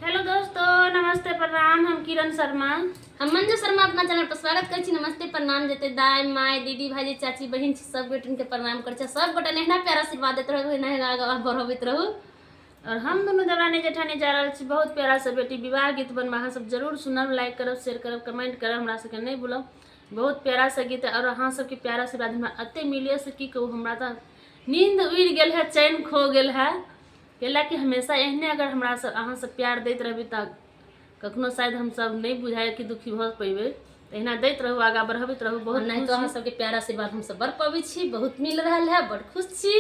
Hello दोस्तों, नमस्ते, प्रणाम। हम किरण शर्मा। हम मंजू शर्मा अपना चैनल पर स्वागत करै छी। नमस्ते, प्रणाम। जते दाय, माय, दीदी, भाईजी, चाची, बहिन छी, सब गोटे के प्रणाम करै छी। सब गोटे एहिना प्यार आशीर्वाद दैत रहू, एहिना आगाँ बढ़बैत रहू। और हम दुनू देवरानी जेठानी जा रहल छी बहुत प्यारा से बेटी विवाह गीत बनबा। अहाँ सब जरूर सुनब, लाइक करब, शेयर करब, कमेंट करब, हमरा सबके नहीं भूलब। बहुत प्यारा सा गीत है और अहाँ सबके प्यारा आशीर्वाद हमरा एते मिले से की कहू, हमरा तऽ नींद उड़ि गेल है, चैन खो गेल है। कैला कि हमेशा एहने अगर हमरा सब अहाँ सब प्यार दैत रहबै तऽ कखनो शायद हम सब नहीं बुझाय कि दुखी भऽ पेबै। एहिना दैत रहू, आगाँ बढ़बैत रहू। बहुत नहीं तो अहाँ सबके प्यार आशीर्वाद हम सब बड़ पबै छी, बहुत मिल रहल है, बड़ खुश छी।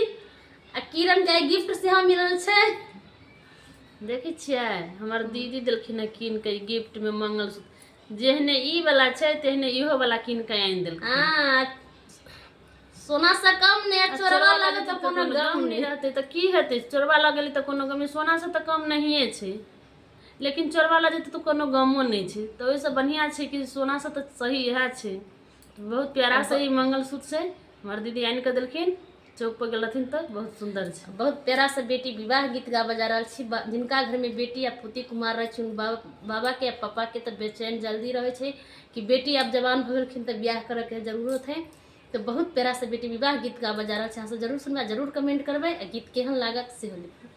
आ किरण के गिफ्ट सेहो मिलल छै। देखै छियै, हमर दीदी देलखिन हँ कीन के गिफ्ट में मंगलसूत्र। जेहने ई वाला छै तेहने इहो वाला कीन के आनि देलखिन। हाँ, सोना से कम नहि, आ चोरबा लगे तऽ कोनो गम नहि रहतै तऽ की हेतै? चोरबा लग गेलै तऽ कोनो गम, सोना से तऽ कम नहिए छै, लेकिन चोरबा लग जेतै तऽ कोनो गमो नहि छै। तऽ ओहिसँ बढ़िआँ छै कि सोना से तऽ सही इएह छै। बहुत प्यारा से ई मंगलसूत्र छै, हमर दीदी आनि कऽ देलखिन, चौक पर गेल रहथिन तऽ। बहुत सुन्दर छै। बहुत प्यारा से बेटी विवाह गीत गाबऽ जा रहल छी। जिनका घरमे बेटी या पोती कुमार रहै छै, बाबा के या पापा के तऽ बेचैन जल्दी रहै छै कि बेटी आब जवान भऽ गेलखिन तऽ बियाह करऽके जरूरत है। तऽ बहुत प्यारा से बेटी विवाह गीत गाबऽ जा रहल छै। अहाँ सब जरूर सुनबै, जरूर कमेंट करबै आ गीत केहन लागत सेहो लिखबै।